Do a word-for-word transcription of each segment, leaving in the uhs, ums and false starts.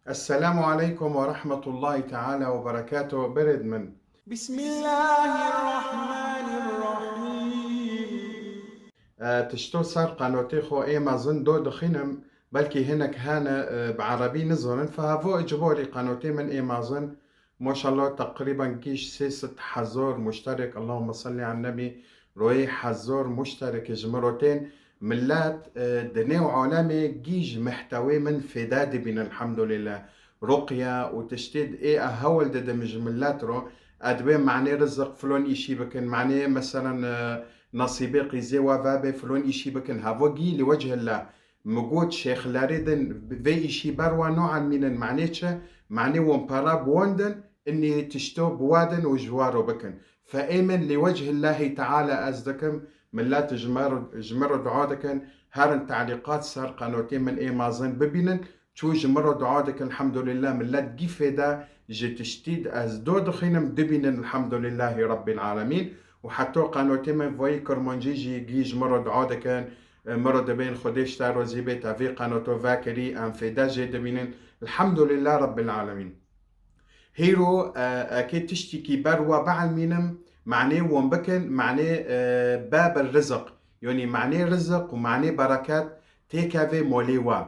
Esselamu aleykum ve rahmetullahi teala ve berekatuhu. Berêd min. Bismillahirrahmanirrahim. E, tişto ser qanotê xwe ê mezin do dixînim, belkî hinek hene, e, bi erebî nizanin, fe hevo icbarî qanotê min ê mezin, maşallah, teqrîben gîj sê sed hezar muşterek, Allahümme salli alen nebî, royê hezar muşterek ji min re tên. Millet, e, di nêv alemê gîj mehtewê min fêde dibînin, elhamdulillah. Ruqye û tiştê ê e hewl didim ji millet re, e, dibê manê rizik filon îşî bikin, manê, meselen, e, nasîbê qîzê we vebe filon îşî bikin. Hevo gî li wecihillah. Mi got, şêxlerê din vê îşî ber wan naelmînin, manê çi? Manê wan pera bi wan din, inî tişto bi wa din û ji wa re bikin. Fe ê min li wecihillahî teala ez dikim, millet ji me re, ji min re dua dikin, herin talîqat ser qanotê min ê mezin bibînin, çû ji min re dua dikin, elhamdulillah, millet gî fêde ji tiştî de ez do dixînim, dibînin, elhamdulillahî Rabbil alemîn. Û heta qanotê min vayî Kirmancî jî gî ji min re dua dikin, e, min re dibên Xwedê ji te razî bê, te vê qanoto vekirî, em fêde jê dibînin. Elhamdulillah Rabbil alemîn. Hîro, e, ekê tiştîkî ber we bielmînim, manê wan bikin, manê, e, bab rizik. Yanî manê rizik û manê bereket têkevê molê we.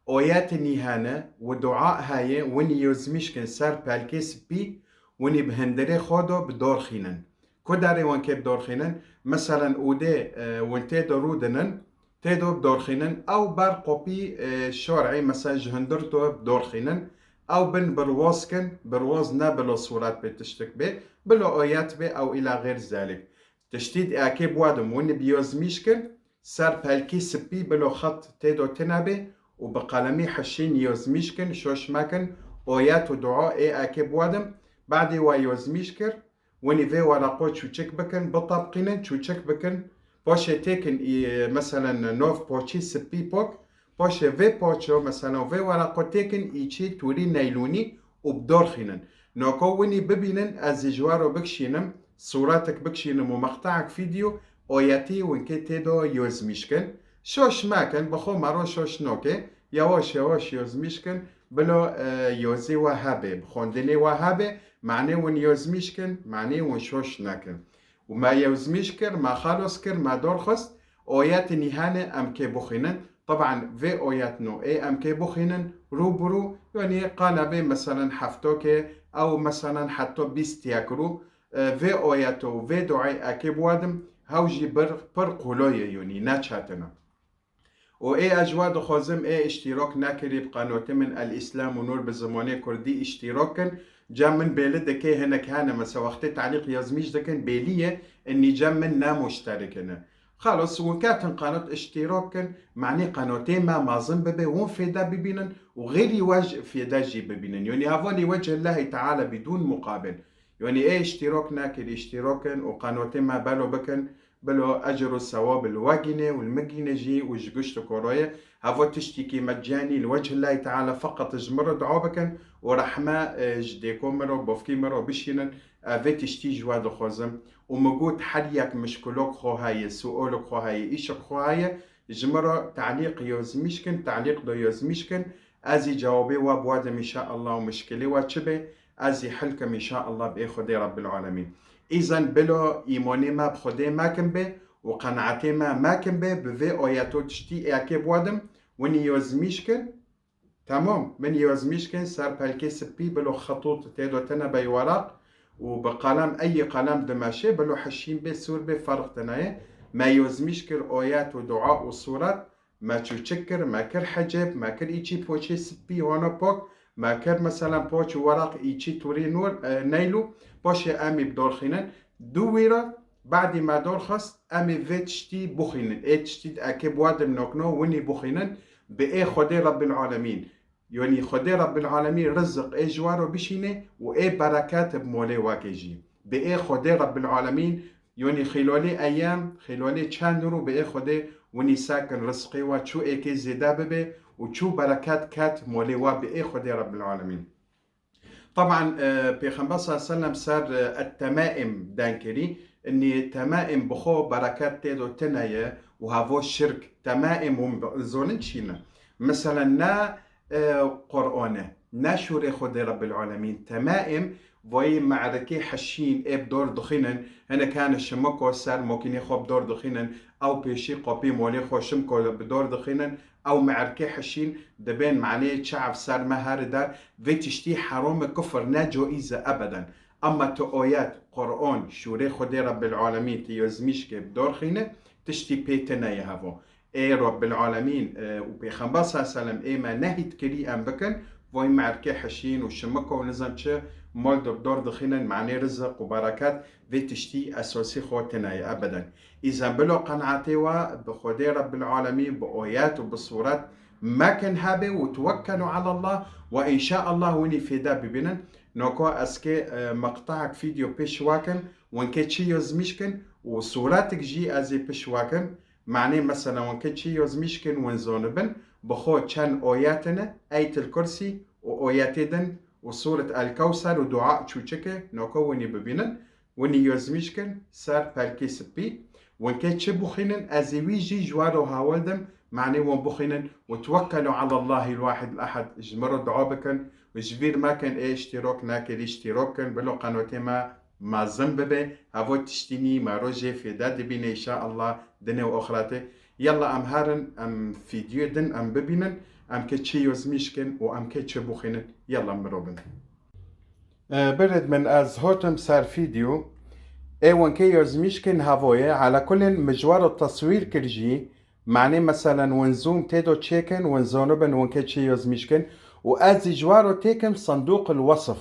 Ayet nî hene û dua heye, winî yozmîş kin ser pelkê spî, winî bi hindirê xwe de bi dor xînin. Ku derê wan kê bi dor xînin? Meselen, ûdê, e, wan tê de rûdinin, tê de bi dor xînin, ew ber qopî, e, şer'î, mesela ji hundir de bi dor xînin, ew bin birwaz kin, birwaz ne bilo sûret bê, tiştik bê, bilo ayet bê, ew îla xêr zelik. Tiştî di ekê bi wadim winî bi yozmîş kin, ser pelkî spî bilo xet tê de tine bê û bi qalemî hişîn yozmîş kin, şoş mekin, ayet û dua ê ekê bi wadim, badî wa yozmîş kir, winî vê weraqo çûçik bikin, bitebqînin, çûçik bikin, paşê têkin î, meselen, nov poçî spî pok, paşê vê poço, meselen, vê weraqo têkin îçî tûrî neylûnî û bi dor xînin. Noko winî bibînin, ez jî ji we re bikişînim, sûretik bikişînim û meqte'ek fîdyo, oyetî winkê tê de yozmîş kin. Şoş mekin, bi xwe mero şoş noke, yawaş yawaş yozmîş kin, bilo, e, yozê we hebe, bi xwendinê we hebe, manê win yozmîş kin, manê win şoş nekin. Û me yozmîş kir, me xalos kir, me dorxist, oyet nîhane em kê bixwînin. Taban vê oyet no ê em kê bixwînin, rû bi rû, yanî qala vê meselen hefto kê, ew meselen heta bîst yek rû, e, vê oyeto û vê duayê ekê biwadim, hew jî bir, pir qolo ye, yanî ne çetin e. Û ê ez ji we dixwazim, ê îştîrak nekirî bi qanotê min El Îslam û Nûr bi zimanê kurdî îştîrak kin. Cem min bêli dike, hinek hene, mesela wextê talîq yazmîş dikin, bêlî ye, inî cem min ne muşterik hene. Xalos, hûn ketin qanot îştîrak kin, manî qanotê me mezin bibe, hûn fêde bibînin û xeyrî we jî fêde jî bibînin. Yanî hevalî wecihillahî teala bidûn muqabil. Yanî ê îştîrak nekirî, îştîrak kin û qanotê me belo bikin. Bilo ecr û sewab li we gîne û li min gîne jî û ji gişt û koroyê. Hevo tiştîkî mecyanî li wecihillahî teala, feqet ji min re dua bikin û rehme, e, ji dêko min re, bofkî min re bişînin. E, vê tiştî ji we dixwazim. Û min got, her yek mişkilok xwe heye, suolok xwe heye, îşik xwe heye, ji min re talîq yozmîş kin, talîq do yozmîş kin. Ez jî cewabê we biwadim înşaallah û mişkilê we çi be, ez jî hil kim înşaallah bi ê Xwedê Rebbil Alemîn. Îzen bilo îmonê me bi Xwedê mekin be û qenaetê me mekin be, bi vê ayeto tiştî ê ekê biwadim, winî yozmîş kin. Temam, min yozmîş kin, ser pelkê spî bilo xetût tê do tine bey weraq û bi qalem, eyî qalem dimeşê, bilo hişîn bê, sûr bê, ferq tine ye. Me yozmîş kir ayet û dua û sûret, me çûçik kir, me kir hicêb, me kir îçî poçê spî wana pok, me kir meselen poç û weraq îçî tûrî nûr, e, neylû, paşê em ê bi dor xînin. Du wî re, badî me dor xist, em ê vê tiştî bixwînin. Ê tiştî di ekê biwadim nokno, winî bixwînin, bi ê Xwedê Rebbil Alemîn. Yanî Xwedê Rebbil Alemîn rizik ê ji we re bişîne û ê bereket bi molê wekê jî. Bi ê Xwedê Rebbil Alemîn, yanî xîlolê eyam, xîlolê çend rû bi ê Xwedê winî sekin, rizqê we çû êkê zêde bibe û çû bereket ket molê we bi ê Xwedê Rebbil Alemîn. Taban, e, Pêxember sallallahu aleyhi ve sellem ser, e, et-temaim deng kirî. Inî temaim bi xwe bereket tê do tine ye û hevo şirk. Temaim hûn zonin çi ne? Meselen ne, e, Qur'an e. Ne şûrê Xwedê Rebbil Alemîn. Temaim vayê me'rikê heşîn ê bi dor dixînin, hinek hene şimiko ser makînê xwe bi dor dixînin, ew pêşî qapî molê xwe şimiko bi dor dixînin, ew me'rikê heşîn dibên manê çav ser me here der, vê tiştî heram e, kufr ne, caiz e ebeden. Ama tu ayet, Qur'an, şûrê Xwedê Rebbil Alemîn tu yazmîşkê bi dor xîne, tiştî pê tine ye hevo. Ê Rabbil Alemîn, e, û Pêxember sallallahu aleyhi ve sellem ê me nehît kirî em bikin, vay merkê heşîn û şimiko û nizam çi mal dor dor dixînin, manê riziq û bereket vê tiştî esasî xwe tine ye ebeden. Îzen bilo qenaetê we bi Xwedê Rabbil Alemîn, bi ayet û bi sûret mekin hebê û twekkelu alallah we înşaallah winî fêde bibînin. Noko ez kê, e, meqtaek fîdyo pêş wekin, winkê çi yazmîş kin û sûretik jî ez ê piş wekin. Manê mesela winkê çi yazmîş kin win zonibin, bi xwe çend ayetine, Eytil Kursî û ayetê din û Sûret El Kewser û dua çûçike, noko winî bibînin, winî yazmîş kin ser pelkê sipî. Winkê çi buxînin, ez ê wî jî ji we re hewil dim, manê wan buxînin û twekkelu alallahî l-wahid l-ehad, ji min re dua bikin û ji vîr mekin ê iştîrok nekirî, iştîrok kin, bilo qenotê me mezin bibe, hevo tiştînî me rojê fêde dibîne înşaallah dinê û oxiretê. Yalla em herin, em fîdyoyê din em bibînin, em kê çi yazmîş kin û em kê çi buxînin. Yalla mirobin. E, birêd min ez hotim ser fîdyo. Ê winkê yazmîş kin hevoye. Ala kulin mi ji we re teswîr kir jî. Manê meselen win zoom tê do çêkin, win zonibin winkê çi yazmîş kin. Û ez jî ji we re têkim sendûq el wesf.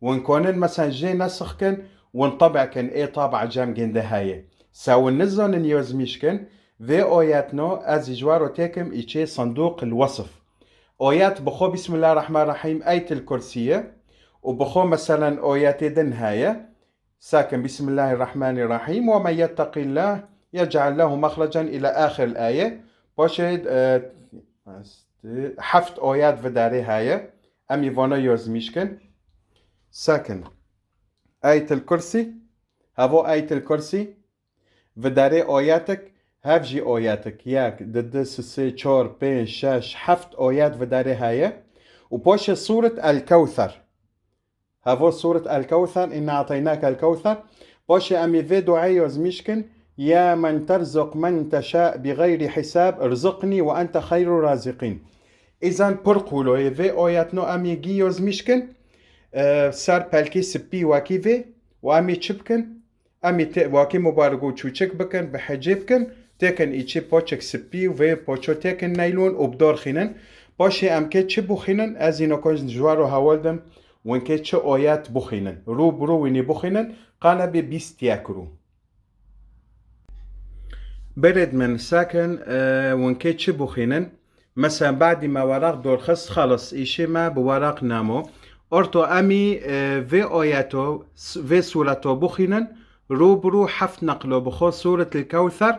Win konin mesen jê nesix kin, win teb'e kin, ê taba cem ginde heye. Se win nizanin yazmîş kin, vê ayetno ez jî ji we re têkim îçê sendûq el wesf. Ayet bi xwe Bismillahirrahmanirrahim, Eytil Kursî ye. Û bi xwe meselen ayetê din heye. Sakin, Bismillahirrahmanirrahim. Ve men yetteqillah yec'al lehu mexrecen ila axir aye. Paşê, e, heft ayet vidarê heye. Em î vana yazmîş kin. Sakin. Eytil Kursî. Hevo Eytil Kursî. Vidarê ayetik, hev jî ayetik. Yek, di, di, si, si, çar, pênc, şeş, heft ayet vidarê heye. Û paşê Sûret El Kewser. Hevo Sûret El Kewser, inna a'teynake el kewser. Paşê em ê vê duayê yazmîş kin, ya men terzuq men teşa bi gayri hisab, irzuqni ve ente xeyru raziqin. Îzan pir qûlo ye, vê ayetno em ê gî yazmîş kin, e, ser pelkê sipî wekî vê, û em ê çi bikin? Em ê tê-, wakê mubarek û çûçik bikin, bi hecê bikin, têkin îçê poçek sipî û vê poço têkin neylon û bi dor xînin. Paşê em kê çi buxînin, ez îno kon ji we re hewal dim, winkê çi oyet buxînin. Rû bi rû winî buxînin, qane bê bîst yek rû. Birêd min, sekin, e, winkê çi buxînin? Mesela, badî me weraq dorxist, xelis, îşê me bi weraq namo. Orto em î, e, vê oyeto, s-, vê sûreto buxînin, rû bi rû heft neqlo bi xwe Sûretil Kewser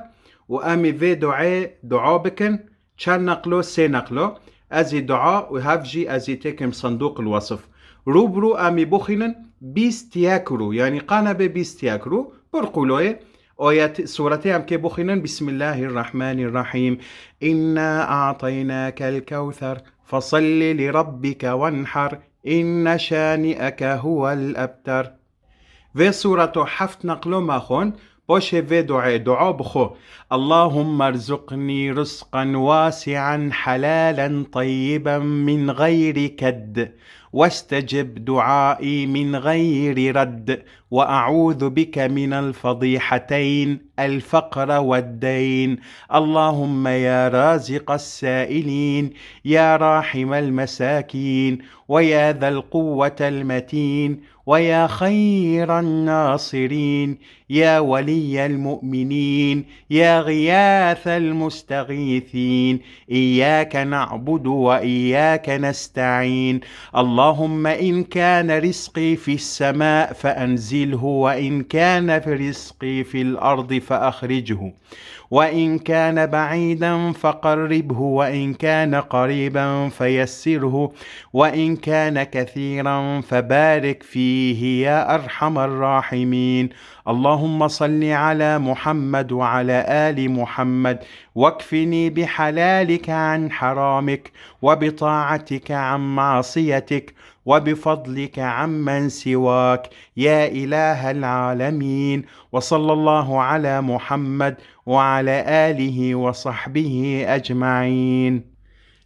û em î vê duayê dua bikin, çend neqlo, sê neqlo. Ez î dua û hev jî ez î têkim Sendûqil Wesif. Rû bi rû em î buxînin bîst yek rû, yanî qane bê bîst yek rû, pir qûloyê. Ayet, sûretê em kê buxînin, Bismillahirrahmanirrahim. İnna a'taynakel kewser. Fesalli li rabbike wenhar. İnne şani'eke huvel ebter. Vê sûreto heft neqlo me xwend, paşê vê duayê, dua bi xwe. Allahumma rzuqni rizqan wasi'an halalan tayyiban min gayri kedd. Westecib duai min gayri redd. وأعوذ بك من الفضيحتين الفقر والدين. اللهم يا رازق السائلين، يا راحم المساكين، ويا ذا القوة المتين، ويا خير الناصرين، يا ولي المؤمنين، يا غياث المستغيثين، إياك نعبد وإياك نستعين. اللهم إن كان رزقي في السماء فأنزله، وإن كان في رزقي في الأرض فأخرجه، وإن كان بعيدا فقربه، وإن كان قريبا فيسره، وإن كان كثيرا فبارك فيه يا أرحم الراحمين. اللهم صل على محمد وعلى آل محمد، واكفني بحلالك عن حرامك، وبطاعتك عن معصيتك، وبفضلك عمن سواك، يا إله العالمين. وصلى الله على محمد وعلى آله وصحبه أجمعين.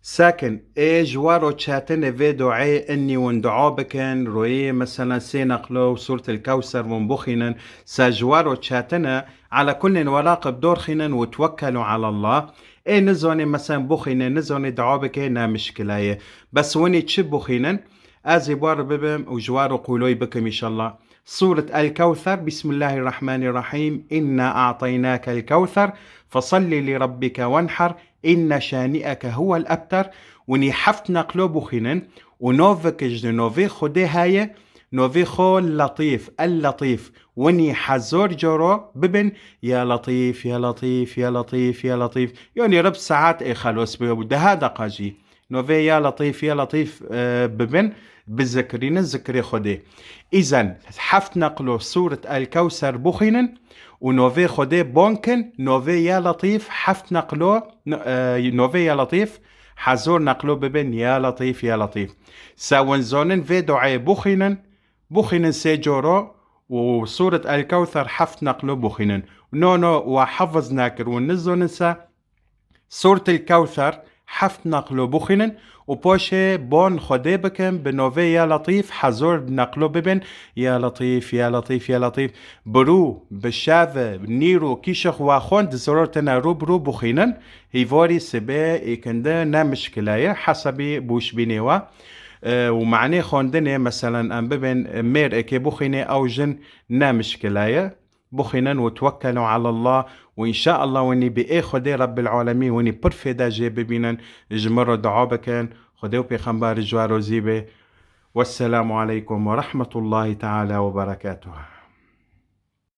Sakin, ê ji waro çetine vê duayê inni win dua bikin, royê mesela sê naqlo û Sûretil Kewser win buxînin, sa ji waro çetine, ala kullin weraq bi dor xînin û twekkelu ala Allah. Ê nizonê mesela buxîne, nizonê dua bike, ne mişkile ye. Bes winî çi buxînin? Ez ê bar bibim û ji waro qûloy bikim inşallah. Sûret El Kewser, Bismillahirrahmanirrahim. Inna a'taynakel kewser, fesalli li rabbike wenher, inne şani'eke huwel ebter. Winî heft neqlo buxînin û novik ji novê Xwedê heye, novê xwe Letîf, El Letîf. Winî hezor coro bibin, ya Letîf, ya Letîf, ya Letîf, ya Letîf. Yanî rib saet ê xelos bibe û deha deqa jî. Novê ya Letîf, ya Letîf, e, bibin, bizikirînin zikrê Xwedê. Îzen heft neqlo Sûret El Kewser buxînin û novê Xwedê bon kin, novê ya Letîf heft neqlo, no-, e, novê ya Letîf hezor neqlo bibin, ya Letîf, ya Letîf. Se win zonin vê duayê buxînin, buxînin sê coro û Sûret El Kewser heft neqlo buxînin. No, no, wa hefiz nekir û nizonin se Sûretil Kewser heft neqlo buxînin û poşê bon Xwedê bikin, bi novê ya Letîf hezor neqlo bibin, ya Letîf, ya Letîf, ya Letîf. Bi rû, bi şev, nîr û kîşix wa xwend ziror tine rû bi rû buxînin, hîvorî sibê îkindi ne mişkile ye, hesabî bûşbînê wa. E, û manê xwendinê, meselen, em bibin, mêr êkê buxînê ew jin ne mişkile ye. Buxînin û twekkelu alallah û înşaallah winî bi ê Xwedê Rebbil Alemîn winî pir fêde jê bibînin, ji min re dua bikin, Xwedê û Pêxember ji we rozî be. Wesselamu aleykum ve rahmetullahi teala ve berekatuhu.